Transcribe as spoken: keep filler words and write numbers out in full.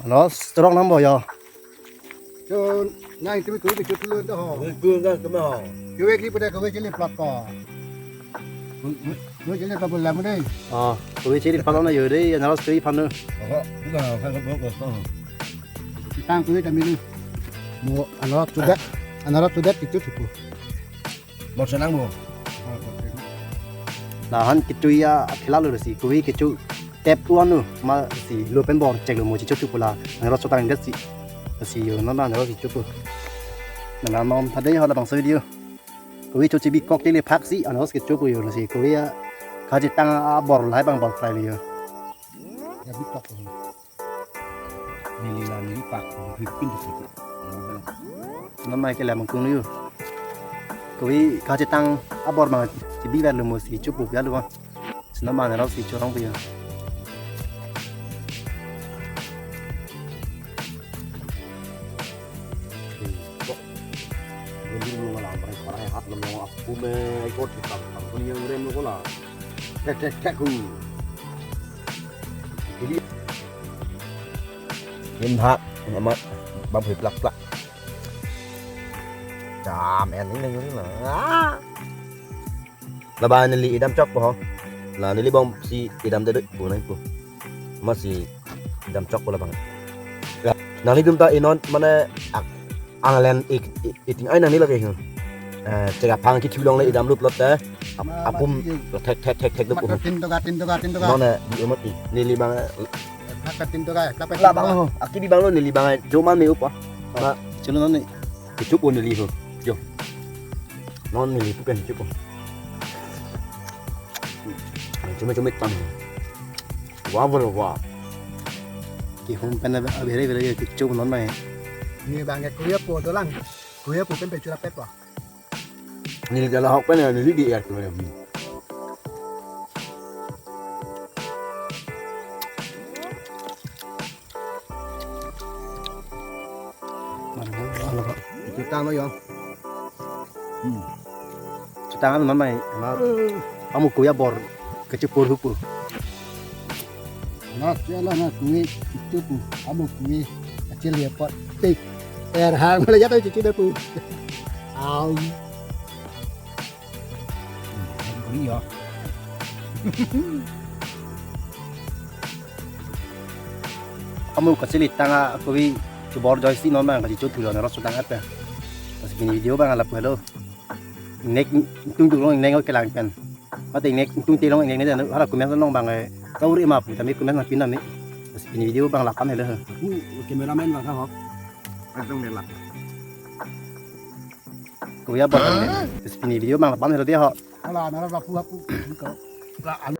Ano, strong nam bo yo. So, nang tumi tumi tu tu tu ho. Tumi tu nang tumi ho. Kove kri pada kove chili plat ko. Kove chili plat bola mo dei. Ah, kove chili plat na yo dei, anaros kri phan nu. Oh, bukan, bukan, bukan, bukan. Tang kove kami nu. Mo anaros sudah, anaros sudah itu cukup. Bor senang bo. Lahan kecho ya khela lo si, kove kecho tep tuan nu ma si lo pen bor chek lo mo chicho chupo la, anaros chotang det si. Si yo non anaros si chopo. Nang nom thade ho labangso video. Kove cho chibi kok tele phak si, anaros kechopo yo si, kove ya kachetang abor lahai bang bor fry yo. Ya bi kok. Neli la neli pak, neli pin di situ. Non mai ke lam kung yo. Kove kachetang abor bang chibi ver lo mo si chopo ver lo bang. Si non ma anaros si chorong pe yo. Kok. Neli lo ngalam rai parai hat lam lo aku me ikot hitam tam kun yang rem lo kola. Tek tek tek ku. Jadi. Nin ha, nama bang hui plak plak. Jam en ini ini lah. Ah. Laba neli idam chok po ho. La neli bong si idam dede po nai po. Ma si idam chok po labang. Ya, nanglitum ta inon mane ak- anglen ik- ik- iting ai nangli lake hu. Eh, chega phang ki thulong le idam lut lot te. Ap- Ma- apum ma- thek thek thek thek duk. Maka tin toka, tin toka, tin toka. Nona di umat i. Neli bang. Maka tin toka, plak plak labang tin toka. Ho. Aki di bang lo neli bang. Cuma me upa. Ma. Chelo noni. Kechup un neli ho. Jo. Non neli pu pen chup un. Chumi chumi tam. Wah, wah, wah. Kehum pen abere bere kechup non mai. Ni bang ke kuya po dolang. Kuya po pen pe chura pet wah. Neli jala hok pen ya, neli di ya tu ya. Mana, mana, Pak? Chutang lo yo. Hmm. Chutang anu non mai, ma, amu kuya bor, kechipur hupu. Na, chala na kuya, kechipur, amu kuya, kecil ya, Pak. Tik. Er, hang, mulai jatuh cuci dah, Pak. Au. Hmm, beri ya. Amu kachili tanga kove chobor joisi non bang kachichot thulo anaros chotang ape. Pas pini video bang lapu helo. Nek tung tung long nek kelang pen. Mate nek tung te long nek ne hala kumen long bang eh. Kauri ma pu tami kumen na pinami. Pas pini video bang lapan helo. Aku cameraman bang ho. Langsung ne lah. Kuya bang. Pas pini video bang lapan helo dia ho. Ala nara lapu lapu. Ko. La